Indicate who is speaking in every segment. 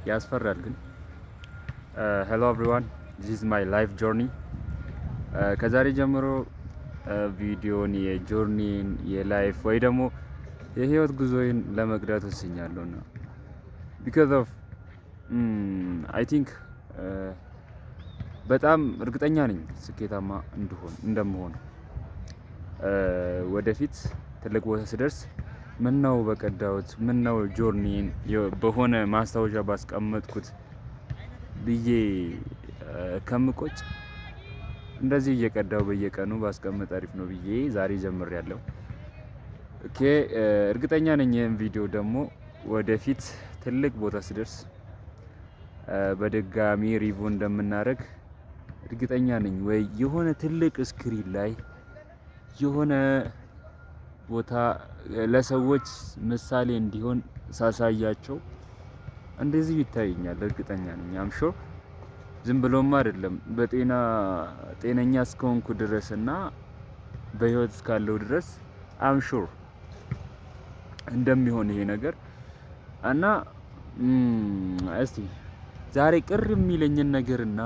Speaker 1: ያስፈራል ግን። Hello everyone, this is my life journey። ከዛሬ ጀምሮ ቪዲዮን የ journey ን የ life ወይ ደግሞ የህይወት ጉዞዬን ለመቅዳት ወስኛለሁ እና because of I think በጣም እርግጠኛ ነኝ ስኬታማ እንድሆን እንደምሆን። ወደፊት ትልቅ ቦታ ስደርስ ምነው በቀዳሁት፣ ምነው journey ን በሆነ ማስታወሻ ባስቀመጥኩት ብዬ ከምቆጭ እንደዚህ እየቀዳው በየቀኑ ባስቀምጥ አሪፍ ነው ብዬ ዛሬ ጀምሬያለሁ። Okay፣ እርግጠኛ ነኝ ይህን ቪዲዮ ደግሞ ወደፊት ትልቅ ቦታ ስደርስ በድጋሚ review እንደምናደርግ እርግጠኛ ነኝ። ወይ የሆነ ትልቅ screen ላይ የሆነ ቦታ ለሰዎች ምሳሌ እንዲሆን ሳሳያቸው እንደዚህ ይታየኛል። እርግጠኛ ነኝ፣ I'm sure። ዝም ብሎም አይደለም፣ በጤና ጤነኛ እስከሆንኩ ድረስ እና በህይወት እስካለሁ ድረስ I'm sure እንደሚሆን ይሄ ነገር። እና እስቲ ዛሬ ቅር የሚለኝን ነገርና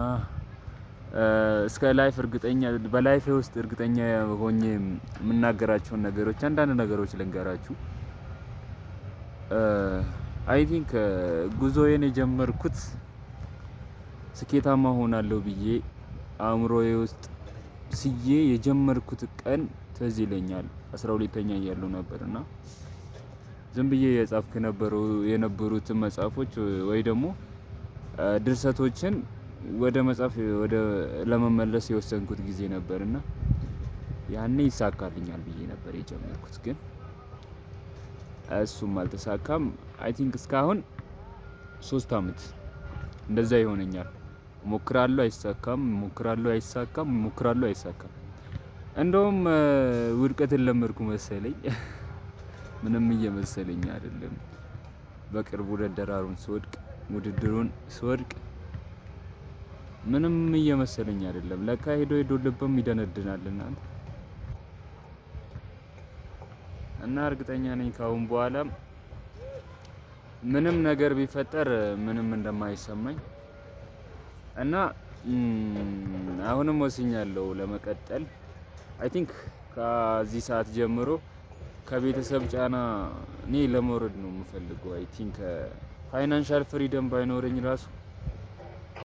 Speaker 1: እስከ life እርግጠኛ በ life ኤ ውስጥ እርግጠኛ ሆኜ የምናገራቸውን ነገሮች፣ አንዳንድ ነገሮች ልንገራችሁ። I think ጉዞዬን የጀመርኩት ስኬታማ ሆናለሁ ብዬ አእምሮዬ ውስጥ ስዬ የጀመርኩት ቀን ትዝ ይለኛል። 12ኛ እያለሁ ነበር እና ዝም ብዬ የጻፍኩ የነበሩትን መጽሐፎች ወይ ደግሞ ድርሰቶችን ወደ መጻፍ ወደ ለመመለስ የወሰንኩት ጊዜ ነበር እና ያኔ ይሳካልኛል ብዬ ነበር የጀመርኩት፣ ግን እሱም አልተሳካም። I think እስካሁን 3 አመት እንደዛ ይሆነኛል። እሞክራለሁ፣ አይሳካም፣ እሞክራለሁ፣ አይሳካም፣ እሞክራለሁ፣ አይሳካም። እንደውም ውድቀትን ለመድኩ መሰለኝ። ምንም እየመሰለኝ አይደለም። በቅርቡ ውድድሩን ስወድቅ ምንም እየመሰለኝ አይደለም። ለካ ሄዶ ሄዶ ልብም ይደነድናል እናንተ። እና እርግጠኛ ነኝ ካሁን በኋላ ምንም ነገር ቢፈጠር ምንም እንደማይሰማኝ። እና አሁንም ወስኛለሁ ለመቀጠል። I think ከዚህ ሰዓት ጀምሮ ከቤተሰብ ጫና እኔ ለመውረድ ነው የምፈልገው። I think financial freedom ባይኖረኝ ራሱ